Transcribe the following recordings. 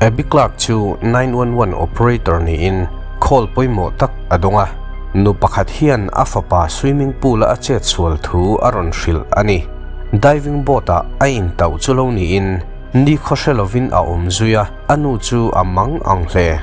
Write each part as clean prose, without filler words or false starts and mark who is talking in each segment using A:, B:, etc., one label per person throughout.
A: Abby Clark chu 911 operator niin call pawimawh tak a dawng a. Nu pakhat hian a fapa swimming pool-a a chet sual thu a rawn hrilh a ni. Diving board-ah a intauh chu lo niin ni khaw hre lovin a awm zui a, a nu chu a mang ang hle.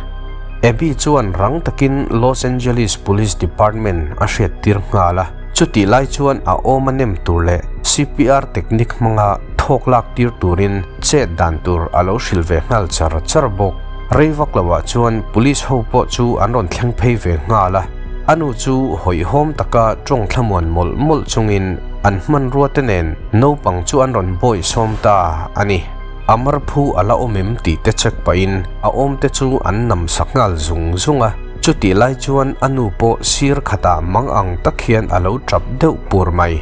A: Abby chuan rang takin Los Angeles Police Department a hriattir nghal a, chutih lai chuan a awm a nem tur leh CPR technique hmanga thawk lak tir turin chet dan tur a lo hrilh ve nghal char char bawk. Rei vak loah chuan police ho pawh chu an rawn thleng phei ve nghal a, a nu chu hawihhawm taka tawng thlamuan mawlh mawlh chungin an hmanrua te nen naupang chu an rawn bawih sawm ta a ni. A marphu a la awm em tih te check pahin a awm te chu an nam sak nghal zung zung a, chutih lai chuan a nu pawh sir khatah mang ang tak hian a lo tap deuh pur mai.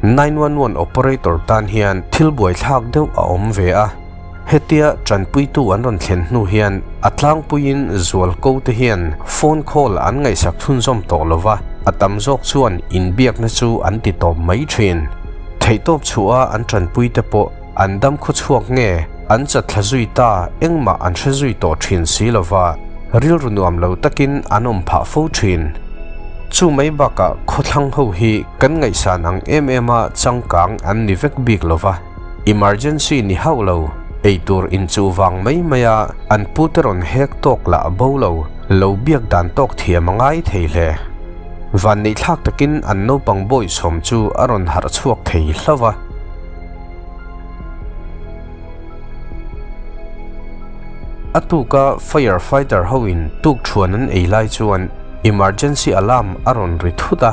A: 911 operator tan hian thil buaithlak deuh a awm ve a, hetia tanpuitu an rawn thlen hnu hian a tlangpuiin zualko te hian phone call an ngaihsak chhunzawm tawh lova, a tam zawk chuan inbiakna chu an ti tawp mai thin. Theihtawp chhuah a an tanpui te pawh An dam khaw chhuak nge an chat thla zui ta engmah an hre zui tawh thin si lova, rilru nuam lo takin an awm phah fo thin. Chu mai bakah khawthlang ho hi kan ngaihsan ang em em a changkang an ni vek bik lova, emergency ni hauh lo, eitur inchuh vang mai mai a an pute rawn hek tawk lah bo lo, lo biak dan tawk thiam a ngai thei hle. Vanneihthlak takin an naupang bawihsawm chu a rawn harh chhuak thei hlauh a. A tuka fire fighter ho in tuk thuan an ei lai chuan emergency alarm a rawn ri thut a,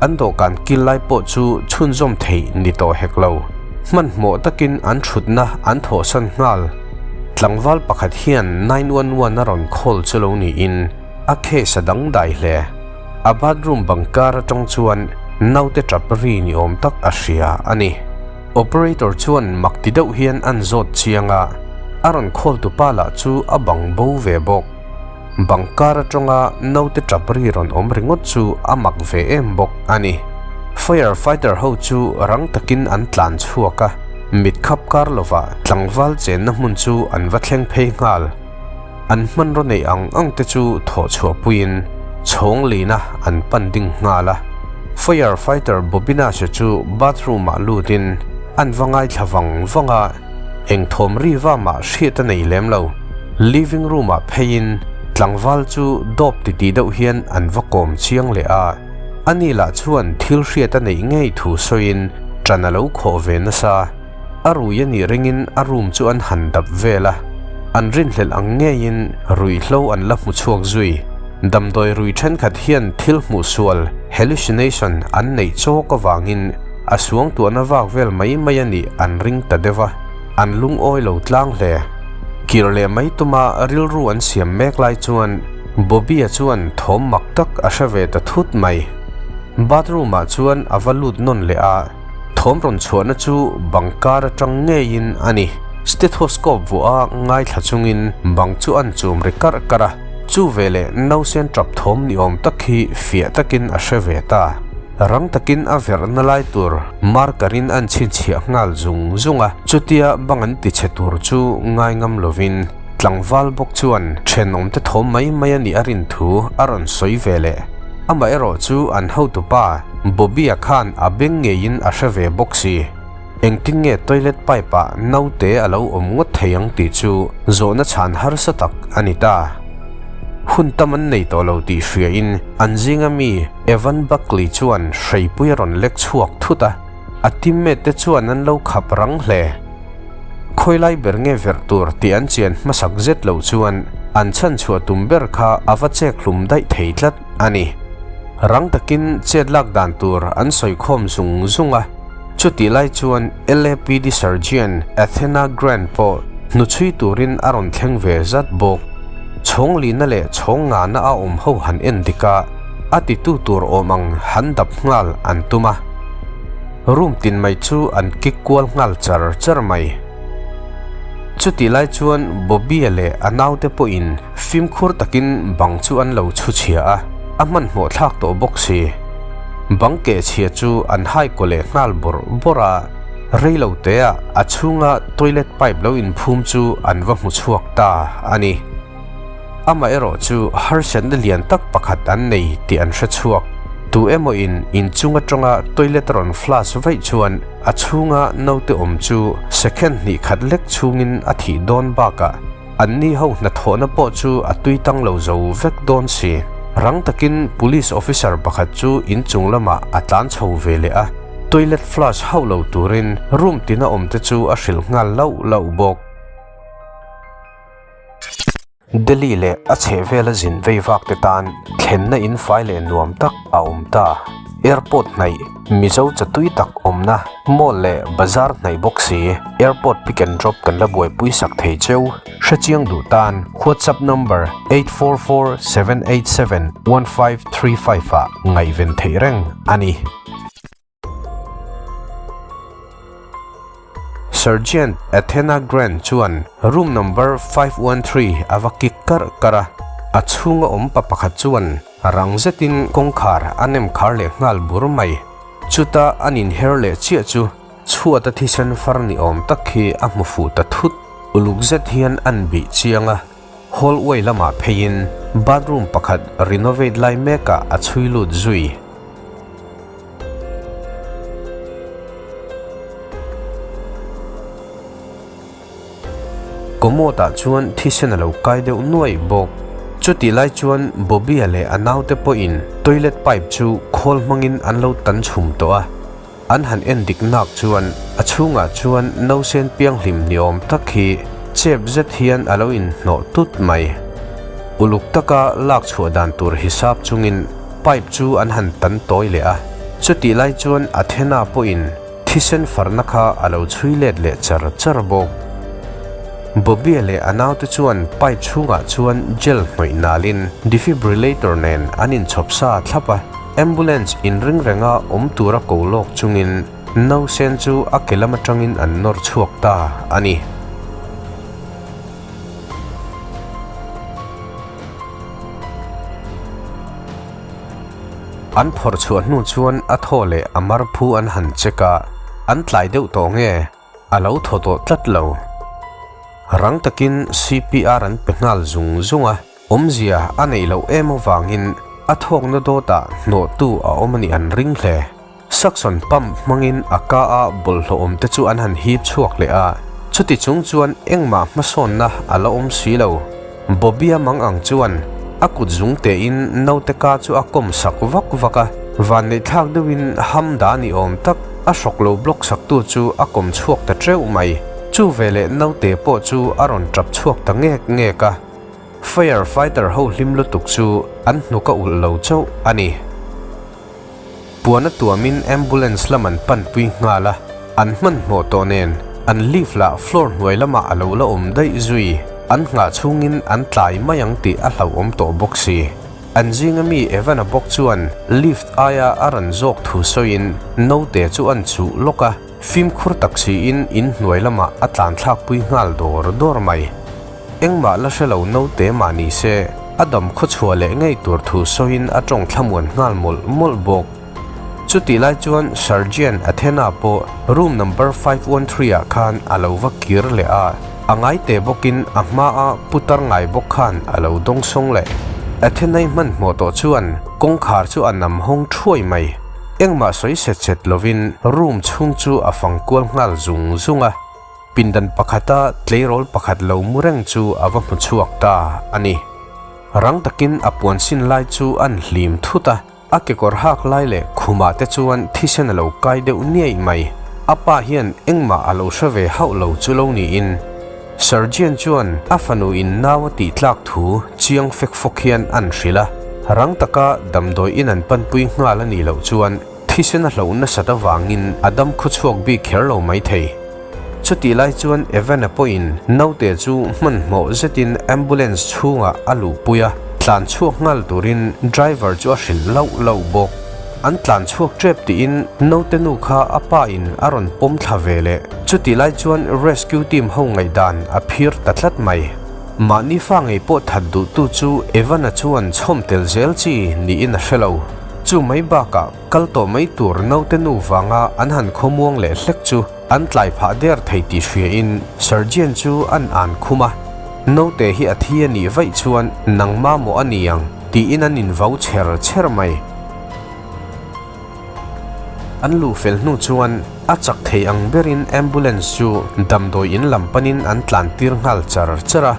A: an dawhkan kil lai pawh chu chhunzawm theih ni tawh hek lo. Hmanhmawh takin an thutna an thawhsan nghal. Tlangval pakhat hian 911 a rawn call chu lo niin a case a dangdai hle. A bathroom bang kar atang chuan naute tap ri ni awm tak a hria a ni. Operator chuan mak ti deuh hian an zawt chiang a, a rawn call tu pa lah chu a bang bo ve bawk. Bang kar atanga naute tap ri rawn awm ringawt chu a mak ve em bawk a ni. Fire fighter ho chu rang takin an tlan chhuak a, mit khap kar lovah tlangval chenna hmun chu an va thleng phei nghal. An hmanraw neih ang ang te chu thawh chhuah puiin chhawng lina an pan ding nghal a. Fire fighter Bobinasha chu bathroom ah lutin an va ngaithla vang vang a, eng thawm ri va mah hriat a nei lem lo. Living room ah pheiin tlangval chu dawp titih deuh hian an va kawm chiang leh a, ani lah chuan thil hriat a neih ngei thu sawiin ṭan a lo khawh ve nasa. A rui a nih ringin a room chu an han dap vel a, an rinhlelh ang ngeiin ruihhlo an la hmu chhuak zui. Damdawi rui thenkhat hian thil hmuh sual, hallucination, an neih chawk avangin a suangtuahna vak vel mai mai a nih an ring ta deuh a, an lungawi lo tlang hle. Kir leh mai tuma rilru an siam mek lai chuan Bobby-a chuan thawm mak tak a hre ve ta thut mai. Bathroom-ah chuan a va lut nawn leh a. Thawm rawn chhuahna chu bang kar atang ngeiin a ni. Stethoscope vuah a ngaithla chungin bang chu an chum ri karh karh a, chu veleh nausen tap thawm ni awm tak hi fiah takin a hre ve ta. Rang takin a verhna lai tur marker in an chhinchhiah nghal zung zung a, chutia bang an ti chhe tur chu ngai ngam lovin tlangval bawk chuan thenawmte thawm mai mai a nih a rin thu a rawn sawi ve leh. Amaherawh chu an hotupa Bobby-a khan a beng ngeiin a hre ve bawk si. Engtin nge toilet pipe-ah naute a lo awm ngawt thei ang tih chu zawhna chhan harsa tak a ni ta. Hun tam an nei tawh lo tih hriain an zinga mi Evan Buckley chuan hreipui a rawn lek chhuak thut a, a teammate te chuan an lo khap rang hle. Khawilai ber nge verh tur tih an chian hmasak zet loh chuan an chhanchhuah tum ber kha a va chek hlum daih thei tlat a ni. Rang takin chet lak dan tur an sawi khawm zung zung a, chutih lai chuan LAPD Sergeant Athena Grant pawh hnuchhui turin a rawn thleng ve zat bawk. Chhawng lihna leh chhawng ngahna a awm ho han en dik a, a titu tur awm ang han dap nghal an tum a. Room tin mai chu an kick kual nghal char char mai. Chutih lai chuan Bobby-a leh a naute pawhin fimkhur takin bang chu an lo chhu chhia a, a hmanhmawh thlak tawh bawk si. Bang keh chhia chu an hai kaw leh nghal bawrh bawrh a, Rei lo teah a chhunga toilet pipe lo inphum chu an va hmu chhuak ta a ni. Amaherawh chu harsatna lian tak pakhat an nei tih an hre chhuak. Tu emaw in inchung atanga toilet a rawn flush vaih chuan a chhunga naute awm chu second hnih khat lek chhungin a thih dawn bakah Anni ho hnathawhna pawh chu a tui tang lo zo vek dawn si. Rang takin Police officer pakhat chu inchung lamah a tlan chho ve leh a, toilet flush hauh lo turin room tina awm te chu a hrilh nghal lauh lauh bawk. Delhi leh a chhehvela zin vei vak te tan thlenna in fai leh nuam tak a awm ta. Airport hnaih Mizo chatui tak awmna mall leh bazar hnaih bawk si airport pick and drop kan la buaipui sak thei cheu. Hrechiang duh tan WhatsApp number 8447871535 ah ngaihven theih reng a ni. Sergeant Athena Grant chuan room number 513 a va kick karh karh a, a chhunga awm pa pakhat chuan Rang zetin kawngkhar a nem khar leh nghal bur mai. Chuta an inher leh chiah chu chhuata thisen far ni awm tak khi a hmu fuh ta thut. Uluk zet hian an bih chiang a, hallway lamah pheiin bathroom pakhat renovate lai mekah a chhui lut zui. Commode ah chuan thisen a lo kai deuh nuaih bawk. Chutih lai chuan Bobby-a leh a naute pawhin toilet pipe chu khawl hmangin an lo tan chhum tawh a. An han en dik nak chuan a chhungah chuan nausen pianghlim ni awm tak hi chep zet hian a lo inhnawh tut mai. Uluk taka lak chhuah dan tur hisap chungin pipe chu an han tan tawi leh a. Chutih lai chuan Athena pawhin Thisen farna kha a lo chhui let leh char char bawk. Bobby-a leh a naute chuan pipe chhungah chuan gel hnawih nalin defibrillator nen an inchhawp sa thlap a, ambulance inring renga awm tura ko lawk chungin nausen chu a ke lam atangin an nawr chhuak ta a ni. An phawrh chhuah hnu chuan a thaw leh a mar phu an han check a, an tlai deuh tawh nge? A lo thaw tawh tlat lo. Rang takin CPR an pe nghal zung zung a, awmzia a neih loh em avangin a thawkna dawtah hnawhtu a awm a nih an ring hle. Suction pump hmangin a ka a bawlhhlawh awm te chu an han hip chhuak leh a, chuti chung chuan engmah hmasawnna a la awm si lo. Bobby-a mang ang chuan a kut zung tein naute ka chu a kawm sak vak vak a, vanneihthlak deuhin ham dah ni awm tak a hrawk lo block saktu chu a kawm chhuak ta teuh mai. Chu veleh naute pawh chu a rawn tap chhuak ta ngek ngek a. Fire fighter ho hlim lutuk chu an hnuk a ulh lo chauh a ni. Puan a tuamin ambulance lam an panpui nghal a, an hmanhmawh tawh nen an lift lah floor hnuai lamah a lo la awm daih zui. An nghah chhungin an tlai mai ang tih a hlauhawm tawh bawk si. An zinga mi Evan-a bawk chuan lift aia a rawn zawk thu sawiin naute chu an chuh lawk a, fimkhur tak siin in hnuai lamah a tlan thlakpui nghal dawr dawr mai. Engmah la hre lo naute mah ni se, a dam khawchhuah leh ngei tur thu sawiin a tawng thlamuan nghal mawlh mawlh bawk. Chutih lai chuan Sergeant Athena pawh room number 513 ah khan a lo va kir leh a, a ngaite bawkin a hmaa putar ngai bawk khan a lo dawngsawng leh. Athena-i hmanhmawh tawh chuan kawngkhar chu a nam hawng thuai mai. Engmah sawi set set lovin room chhung chu a fang kual nghal zung zung a. Pindan pakhata tleirawl pakhat lo mu reng chu a va hmu chhuak ta a ni. Rang takin a puan sin lai chu an hlim thut a, a kekawr hak lai leh khumah te chuan thisen a lo kai deuh niaih mai. A pa hian engmah a lo hre ve hauh lo chu lo niin Sergeant chuan a fanu in nau a tih tlak thu chiang fek fawk hian an hrilh a, rang taka damdawi in an panpui nghal a nih loh chuan Thisen a hloh nasat avangin a dam khawchhuak bik kher lo maithei. Chutih lai chuan Evan-a pawhin naute chu hmanhmawh zetin ambulance chhungah a luhpui a, tlan chhuak nghal turin driver chu a hrilh lauh lauh bawk. An tlan chhuak tep tiin naute nu kha a pa in a rawn pawm thla ve leh. Chutih lai chuan rescue team ho ngaihdan a phir ta tlat mai. Mahni fa ngei pawh that duhtu chu Evan-a chuan chhawm tel zel chi niin a hre lo. Chu mai bakah kal tawh mai tur naute nu vanga an han khawmuang leh hlek chu an tlai phah der thei tih hriain Surgeon chu an an khum a. Naute hi a thi a nih vaih chuan nangmah maw a ni ang tiin an invau chher chher mai. An luh fel hnu chuan a chak thei ang berin ambulance chu damdawi in lam panin an tlan tir nghal char char a.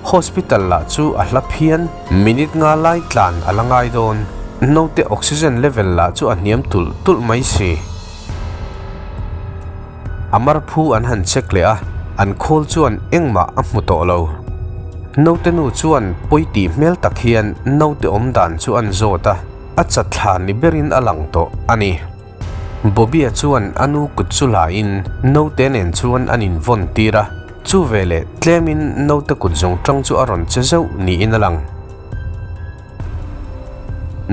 A: Hospital lah chu a hla phian, minute nga lai tlan a la ngai dawn. Naute oxygen level lah chu a hniam tulh tulh mai si. A mar phu an han check leh a, an khawl chuan engmah a hmu tawh lo. Naute nu chuan pawi tih hmel tak hian naute awm dan chu an zawt a. A chatthla ni berin a lang tawh a ni. Bobby-a chuan a nu kut chu hlain naute nen chuan an invawn tir a, chu veleh tlemin naute kut zawng tang chu a rawn che zeuh niin a lang.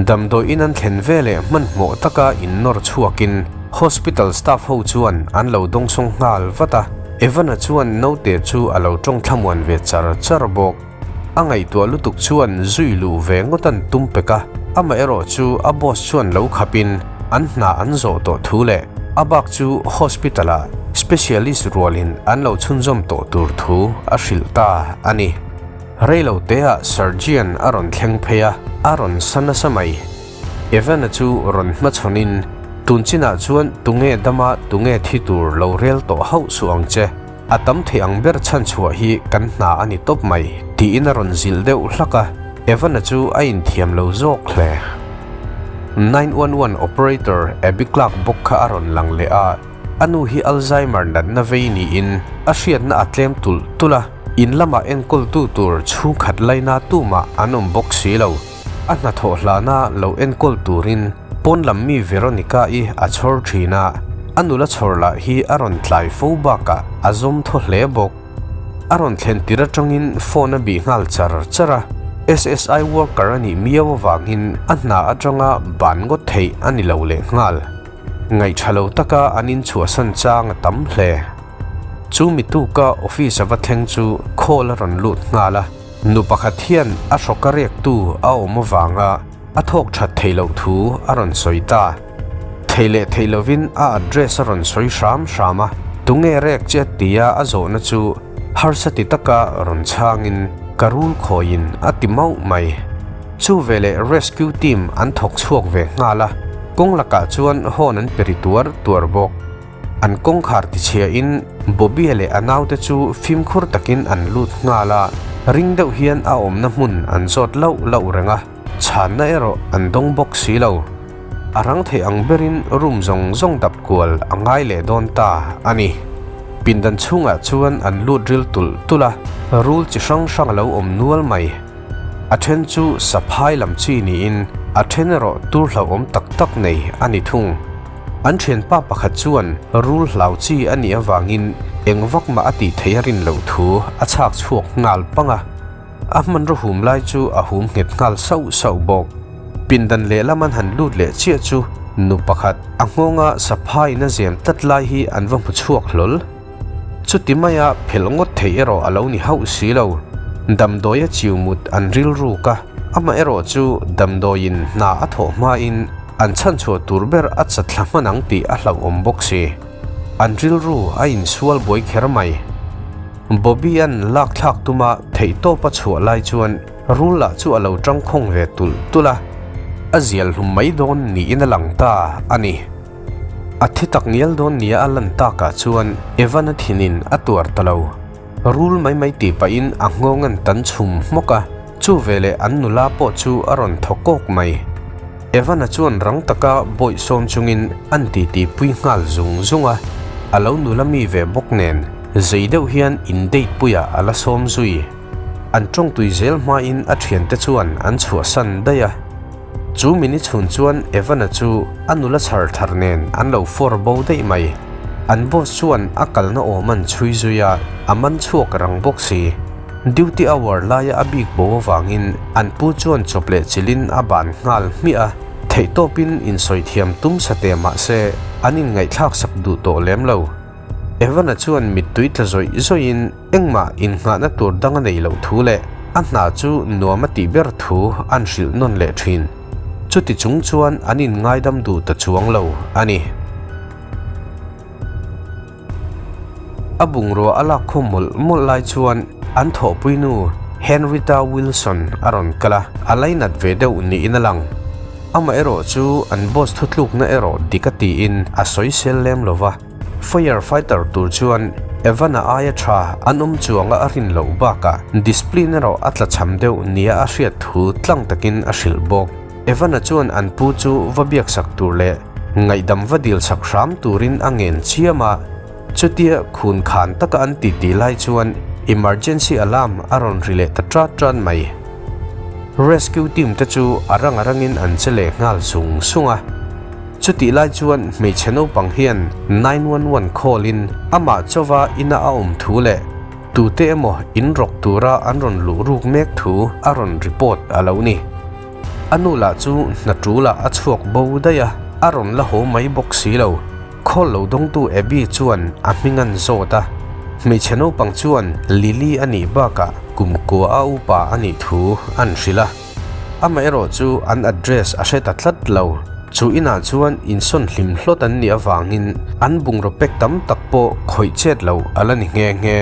A: Damdawiin an thlen veleh hmanhmawh taka innawr chhuakin hospital staff ho chuan an lo dawngsawng nghal vat a, Evan-a chuan naute chu a lo tawng thlamuan ve char char bawk. A ngaihtuah lutuk chuan zui luh ve ngawt an tum pek a, amaherawh chu a boss chuan lo khapin an hna an zawh tawh thu leh a bak chu hospital ah specialist rualin an lo chhunzawm tawh tur thu a hrilh ta a ni. Reilo teah surgeon a rawn thleng phei a, a rawn sa nasa mai. Evan-a chu rawn hmachhawnin, Tun chinah chuan tunge dama tunge thi tur lo rel tawh hauh suh ang che. A tam thei ang ber chhan chhuah hi kan hna a ni tawp mai, tiin a rawn zilh deuh hlak a, Evan-a chu a inthiam lo zawk hle. 911 operator Abby Clark bawk kha a rawn lang leh a, a nu hi Alzheimer natna vei niin a hriatna a tlem tulh tulh a, in lamah enkawltu tur chhungkhat laina tumah an awm bawk si lo. A hnathawh hlana lo enkawl turin pawn lam mi Veronica-i a chhawr thin a, a nula chhawr lah hi a rawn tlai fo bakah a zawm thaw hle bawk. A rawn thlen tir atangin phone a bih nghal char char a, SSI worker a nih miau avangin a hna atanga ban ngawt theih a ni lo leh nghal. Ngaihṭha lo taka an inchhuahsan chang a tam hle. Chu mituka office a va thleng chu call a rawn lut nghal a. Nu pakhat hian a hrawka riaktu a awm avanga a thawk that theih loh thu a rawn sawi ta. Thei leh thei lovin a address a rawn sawi hram hram a, tunge rek che tia a zawhna chu harsa ti taka rawn chhangin ka rul khawiin a ti mauh mai. Chu veleh rescue team an thawk chhuak ve nghal a, kawng lakah chuan hawn an pe ri tuar tuar bawk. An kawngkhar tichhiain Bobby-a leh a naute chu fimkhur takin an lut nghal a, ring deuh hian a awmna hmun an zawt lauh lauh reng a, chhanna erawh an dawng bawk si lo. A rang theih ang berin room zawng zawng dap kual a ngai leh dawn ta a ni. Pindan chhungah chuan an lut ril tulh tulh a, rul chi hrang hrang a lo awm nual mai. A then chu saphai lam chi niin a then erawh tur hlauhawm tak tak nei a ni thung. An thianpa pakhat chuan rul hlau chi a nih avangin eng vak mah a tih theih a rin loh thu a chhak chhuak nghal pang a. A hmanraw hum lai chu a hum nghet nghal sauh sauh bawk. Pindan lehlam an han lut leh chiah chu nu pakhat a nghawnga saphaiin a zem tlat lai hi an va hmu chhuak hlawl. Chuti maia phelh ngawt theih erawh a lo ni hauh si lo. Damdawi a chiu mut an rilruk a, amah erawh chu damdawiin hna a thawh hmain an chhanchhuah tur ber a chatthla hman ang tih a hlauhawm bawk si. An rilru a insual buai kher mai. Bobby-a'n lak thlak tuma theihtawp a chhuah lai chuan rul lah chu a lo tangkhawng ve tulh tulh a, a zial hlum mai dawn niin a lang ta a ni. A thi tak ngial dawn nia a lan takah chuan Evan-a thinin a tuar ta lo. Rul mai mai tih pahin a nghawng an tan chhum hmawk a, chu veleh an nula pawh chu a rawn thaw kawk mai. Evan-a chuan rang taka bawih sawm chungin an titi pui nghal zung zung a, a lo nula mi ve bawk nen zei deuh hian in date puiah a la sawm zui. An tawngtui zel hmain a thiante chuan an chhuahsan daih a. Chu mini chhun chuan Evan-a chu a nula chhar thar nen an lo fawr bo daih mai. An boss chuan a kalna awm an chhui zui a, a man chhuak rang bawk si. Duty hour laia a bik bo avangin an pu chuan chawp leh chilhin a ban nghal hmiah a, theihtawpin insawi thiam tum sa te mah se an inngaihthlak sak duh tawh lem lo. Evan-a chuan mittui tla zawih zawihin engmah innghahna tur dang a neih loh thu leh a hna chu nuam a tih ber thu an hrilh nawn leh thin. Chuti chung chuan an inngaidam duh ta chuang lo a ni. A bungrua a lak khawm mawlh mawlh lai chuan an thawhpuinu Henrietta Wilson a rawn kal a, a lainat ve deuh niin a lang. Amaherawh chu an boss thutlukna erawh dik a tiin a sawisel lem lo va. Fire fighter tur chuan Evan-a aia tha an awm chuanga a rin loh bakah discipline erawh a tlachham deuh nia a hriat thu tlang takin a hrilh bawk. Evan-a chuan an pu chu va biaksak tur leh ngaihdam va dilsak hram turin a ngen chiam a, chutia khun khan taka an titi lai chuan emergency alarm a rawn ri leh ta ṭat ṭat mai. Rescue team te chu a rang a rangin an che leh nghal sung sung a. Chutih lai chuan hmeichhe naupang hian 911 call in amah chauva ina a awm thu leh tute emaw in rawk tura an rawn luh ruk mek thu a rawn report a lo ni. A nu lah chu hna tul ah a chhuak bo daih a, a rawn la haw mai bawk si lo. Call lo dawngtu Abby chuan a hming an zawt a, hmeichhe naupang chuan Lily a nih bakah kumkua a upa a nih thu an hrilh a. Amaherawh chu an address a hre ta tlat lo. Chu inah chuan insawn hlim hlawt an nih avangin an bungraw pek tam tak pawh khawih chet lo a la ni nghe nghe.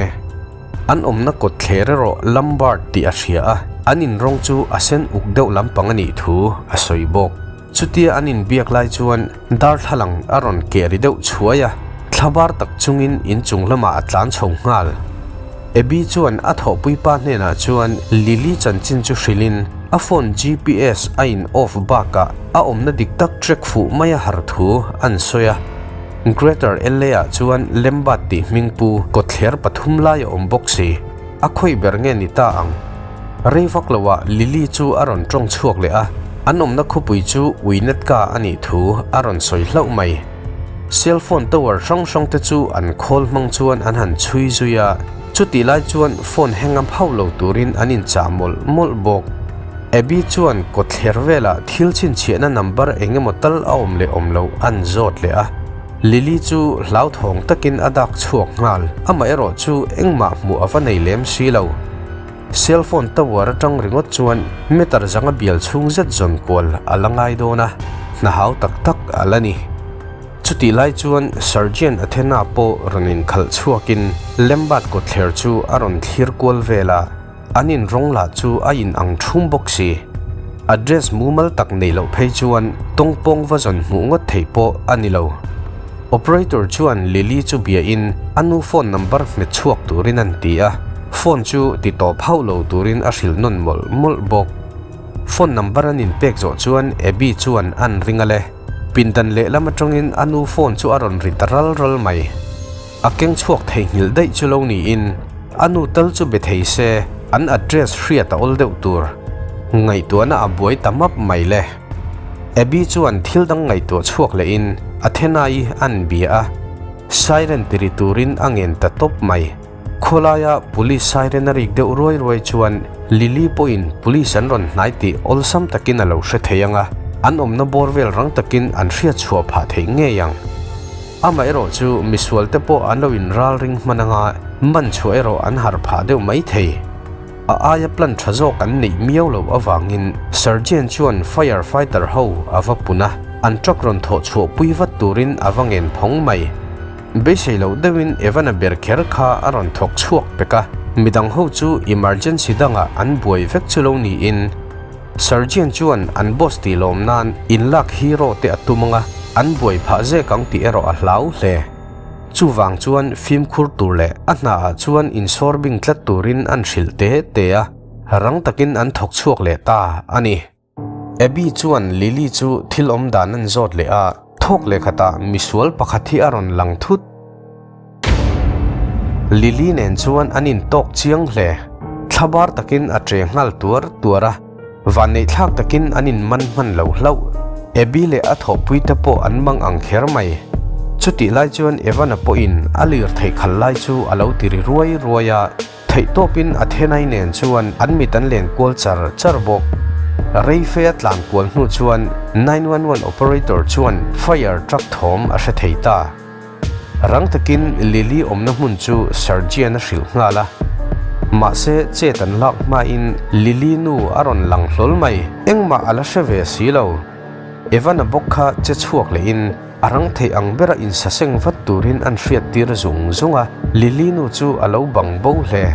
A: An awmna kawt thler erawh Lambert tih a hria a, an inrawng chu a sen uk deuh lampang a nih thu a sawi bawk. Chutia an inbiak lai chuan darthlalang a rawn keh ri deuh chhuai a, thlabar tak chungin inchung lamah a tlan chho nghal. Abby chuan a thawhpuipa hnenah chuan Lily chanchin chu hrilhin a phone GPS a in off bakah a awmna dik tak track fuh mai a har thu an sawi a. Greater LA ah chuan Lembert tih hmingpu kawtthler pathum lai a awm bawk si. A khawi ber nge ni ta ang? Rei vak loah Lily chu a rawn tawng chhuak leh a, an awmna khawpui chu Winnetka a nih thu a rawn sawi hlauh mai. Cell phone tower hrang hrang te chu an khawl hmang chuan an han chhui zui a, chutih lai chuan phone hang up hauh lo turin an inchah mawlh mawlh bawk. Abby chuan kawtthler velah thil chhinchhiahna number eng emaw tal a awm leh awm loh an zawt leh a, Lily chu hlauthawng takin a dak chhuak nghal, amaherawh chu engmah hmuh a va nei lem si lo. Cell phone tower atang ringawt chuan meter zanga bial chhung zet zawn kual a la ngai dawn a, hna hau tak tak a la ni. Chutih lai chuan Sergeant Athena pawh rawn inkhalh chhuakin Lambert kawtthler chu a rawn thlir kual vel a, an inrawng lah chu a in ang thum bawk si. Address mumal tak neih loh phei chuan tawngpawng va zawn hmuh ngawt theih pawh a ni lo. Operator chuan Lily chu biain a nu phone number hmet chhuak turin an ti a, phone chu ti tawp hauh lo turin a hrilh nawn mawlh mawlh bawk. Phone number an inpek zawh chuan Abby chuan an ring a le. Pindan lehlam atangin a nu phone chu a rawn ri ta ral ral mai. A keng chhuak theihnghilh daih chu lo niin a nu tal chu be thei se an address hriat a awl deuh tur. Ngaihtuahna a buai ta map mai le. Abby chuan thil dang ngaihtuah chhuak lehin Athena-i an bia a, siren ti ri turin a ngen ta tawp mai. Khawlaia police siren a rik deuh ruai ruai chuan Lily pawhin police an rawn hnai tih awlsam takin a lo hre thei ang a, an awmna bawr vel rang takin an hriat chhuah phah theih ngei ang. Amaherawh chu misualte pawh an lo inralring hman anga man chhuah erawh an harh phah deuh mai thei. A aia plan tha zawk an neih miau loh avangin Sergeant chuan fire fighter ho a va pun a, an truck rawn thawh chhuah pui vat turin a va ngen phawng mai. Beisei loh deuhin Evan-a ber kher kha a rawn thawk chhuak pek a, midang ho chu emergency dangah an buai vek chu lo niin Sergeant chuan an boss tih lawm nan inlak hero te a tum anga an buai phah zek ang tih erawh a hlau hle. Chuvang chuan fimkhur tur leh a hnaah chuan insawr bing tlat turin an hrilh te te a, rang takin an thawk chhuak leh ta a ni. Abby chuan Lily chu thil awm dan an zawt leh a, thawk leh khatah misual pakhat hi a rawn lang thut. Lily nen chuan an intawk chiang hle. Thlabar takin a che nghal tuar tuar a. Vanneihthlak takin an inman hman lo hlauh. Abby leh a thawhpuite pawh an mang ang kher mai. Chutih lai chuan Evan-a pawhin a lirthei khal lai chu a lo ti ri ruai ruai a, theihtawpin Athenai nen chuan an mit an len kual char char bawk. Reife a tlan kual hnu chuan 911 operator chuan fire truck thawm a hre thei ta. Rang takin Lily awmna hmun chu Sergian a hrilh nghal a. Mahse, chet an lak hmain Lily nu a rawn lang hlawl mai. Engmah a la hre ve si lo. Evan-a bawk kha che chhuak lehin a rang theih ang bera insaseng vat turin an hriattir zung zung a, Lily nu chu a lo bang bo hle.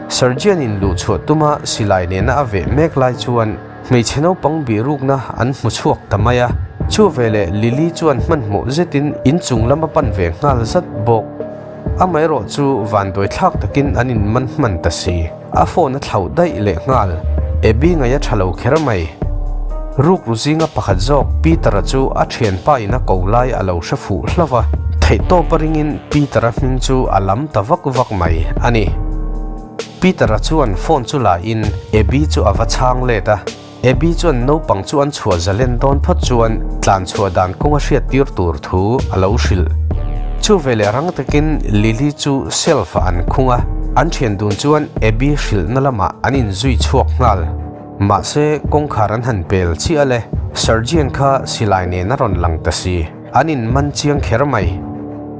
A: Sergeant-in luhchhuah tuma silai nena a veh mek lai chuan hmeichhe naupang bihrukna an hmu chhuak ta mai a, chu veleh Lily chuan hmanhmawh zetin inchung lam a pan ve nghal zat bawk. Amaherawh chu vanduai thlak takin an inman hman ta si. A phone a thlauh daih leh nghal. Abby ngaih a tha lo kher mai. Rukru zinga pakhat zawk Peter-a chu a thianpa in a ko lai a lo hre fuh hlauh a, theihtawp a ringin Peter-a hming chu a lam ta vak vak mai a ni. Peter-a chuan phone chu la in Abby chu a va chhang let a. Abby chuan naupang chu an chhuah zalen dawn phawt chuan tlan chhuah dan kawng a hriat tir tur thu a lo hrilh. Chu veleh rang takin Lily chu shelf ah an khung a, an thian dun chuan Abby hrilhna lamah an inzui chhuak nghal. Mahse, kawngkhar an han pel chiah le, Sergeant kha silai nen a rawn lang ta si, an inman chiang kher mai.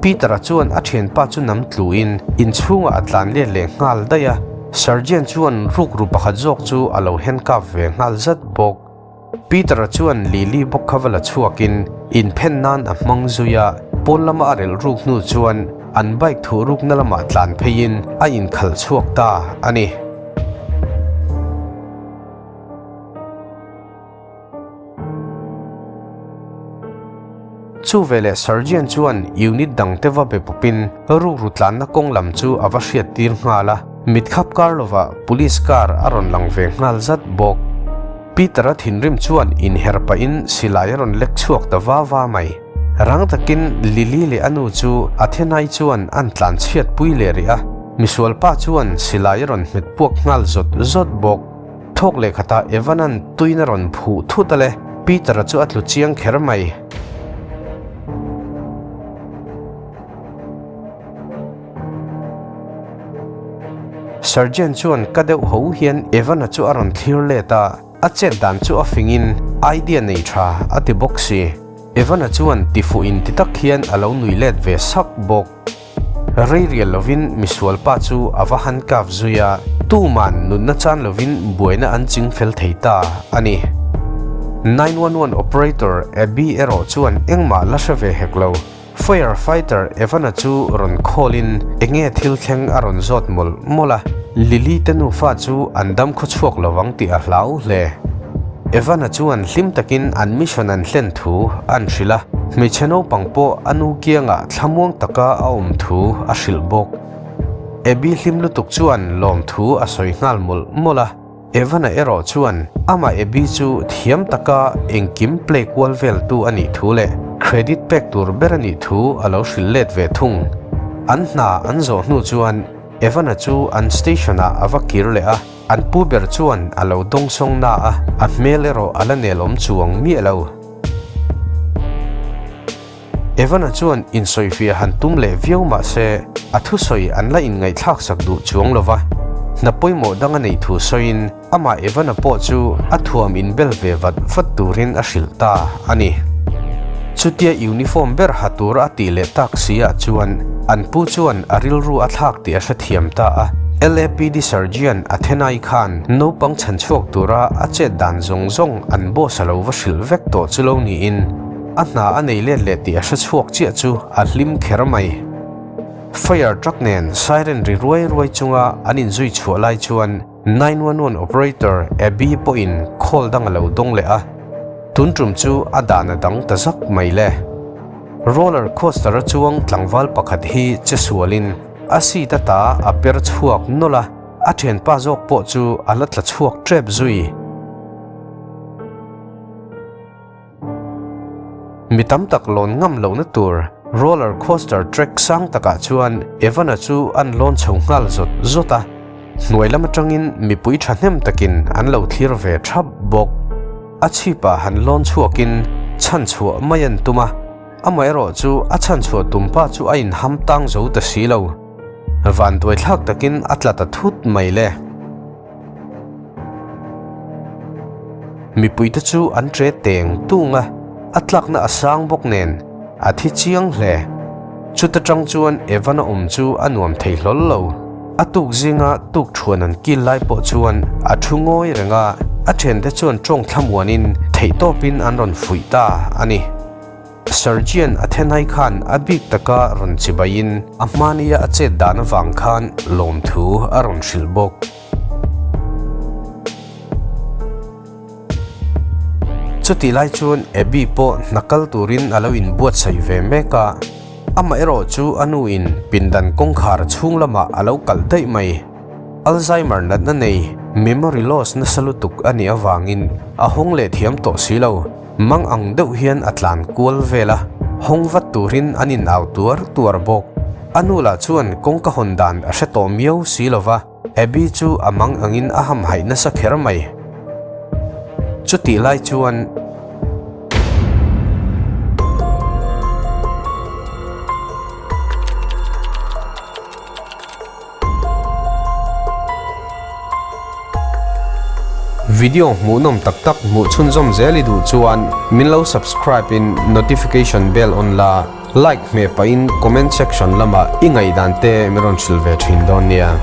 A: Peter-a chuan a thianpa chu nam tluin inchhungah a tlan let leh nghal daih a. Sergeant chuan rukru pakhat zawk chu a lo handcuff ve nghal zat bawk. Peter-a chuan Lily bawk kha va la chhuakin inphen nan a hmang zui a, pawn lama a relh ruk hnu chuan an bike thuh rukna lamah tlan pheiin a inkhalh chhuak ta a ni. Chu veleh Sergeant chuan unit dangte va be pawpin rukru tlanna kawng lam chu a va hriat tir nghal a, mit khap kar lovah police car a rawn lang ve nghal zat bawk. Peter-a thinrim chuan inher pahin silai a rawn lek chhuak ta va va mai. Rang takin Lily leh a nu chu Athenai chuan an tlan chhiat pui leh rih a, misualpa chuan silai a rawn hmet puak nghal zawt zawt bawk. Thawk leh khatah Evan-a'n tuin a rawn phuh thut a le, Peter-a chu a tlu chiang kher mai. Sergeant chuan ka deuh ho hian Evan-a chu a rawn thlir let a, a chet dan chu a fingin idea nei tha a ti bawk si. Evan-a chuan tifuh in ti tak hian a lo nui let ve sak bawk. Rei rial lovin misual pa chu a va han kap zui a, tuman nunna chan lovin buaina an ching fel thei ta a ni. 911 operator Abby erawh chuan engmah la hre ve hek lo. Fire fighter Evan-a chu rawn call in enge thil thleng a rawn zawt mawlh mawlh a, Lily te nufa chu an dam khaw chhuak lovang tih a hlau hle. Evan-a chuan hlim takin an mission an hlen thu an hrilh a, hmeichhe naupang pawh a nu kiangah thlamuang taka a awm thu a hrilh bawk. Abby hlim lutuk chuan lawmthu a sawi nghal mawlh mawlh a, Evan-a erawh chuan amah Abby chu thiam taka engkim play kual veltu a nih thu leh credit pek tur ber a nih thu a lo hrilh let ve thung. An hna an zawh hnu chuan Evan-a chu an station-ah a va kir leh a. An pu ber chuan a lo dawngsawng na a, a hmel erawh a la nelawm chuang miah lo. Evan-a chuan insawifiah han tum leh viau mah se, a thusawi an la inngaihthlak sak duh chuang lo va. Hna pawimawh dang a neih thu sawiin amah Evan-a pawh chu a thuam inbel ve vat vat turin a hrilh ta a ni. Chutia uniform ber ha tura a tih leh tak si ah chuan an pu chuan a rilru a thlak tih a hrethiam ta a. LAPD Sergeant Athenai khan naupang chhan chhuak tura a chet dan zawng zawng an boss a lo va hrilh vek tawh chu lo niin a hna a nei let leh tih a hre chhuak chiah chu a hlim kher mai. Fire truck nen siren ri ruai ruai chunga an inzui chhuah lai chuan 911 operator Abby pawhin call dang a lo dawng leh a, tun tum chu a dan a dang ta zak mai le. Roller coaster a chuang tlangval pakhat hi che sualin a seat ata a per chhuak nawlh a, a thianpa zawk pawh chu a la tla chhuak tep zui. Mi tam tak lawn ngam lohna tur roller coaster track sang takah chuan Evan-a chu an lawn chho nghal zawt zawt a, hnuai lam atangin mipui thahnem takin an lo thlir ve thap bawk. A chhipah han lawn chhuakin chhan chhuah mai an tum a, amaherawh chu a chhan chhuah tumpa chu a inham tang zo ta si lo. Vanduaithlak takin a tla ta thut mai le. Mipuite chu an tre teng tung a, a tlakna a sang bawk nen a thi chiang hle. Chuta tang chuan Evan-a awm chu a nuam thei hlawl lo. A tuk zinga tuk thuan an kil lai pawh chuan a thu ngawi reng a, a thiante chuan tawng thlamuanin. theihtawpin an rawn fuih ta a ni. Sergeant Athenai khan a bik taka rawn chibaiin a hmania a chet dan avang khan lawmthu a rawn hrilh bawk. Chutih lai chuan Abby pawh hna kal turin a lo inbuatsaih ve mek a, amaherawh chu a nuin pindan kawngkhar chhung lamah a lo kalh daih mai. Alzheimer natna nei, memory loss nasa lutuk a nih avangin a hawng leh thiam tawh si lo. Mang ang deuh hian a tlan kual vel a, hawng vat turin an inau tuar tuar bawk. A nu lah chuan kawngka hawn dan a hre tawh miau si lo va, Abby chu a mang angin a hamhaih nasa kher mai. Chutih lai chuan. Video hmuhnawm tak tak hmuh chhunzawm zel i duh chuan min lo subscribe in notification bell on la, like hmeh pahin comment section lamah i ngaihdan te min rawn hrilh ve thin dawn nia.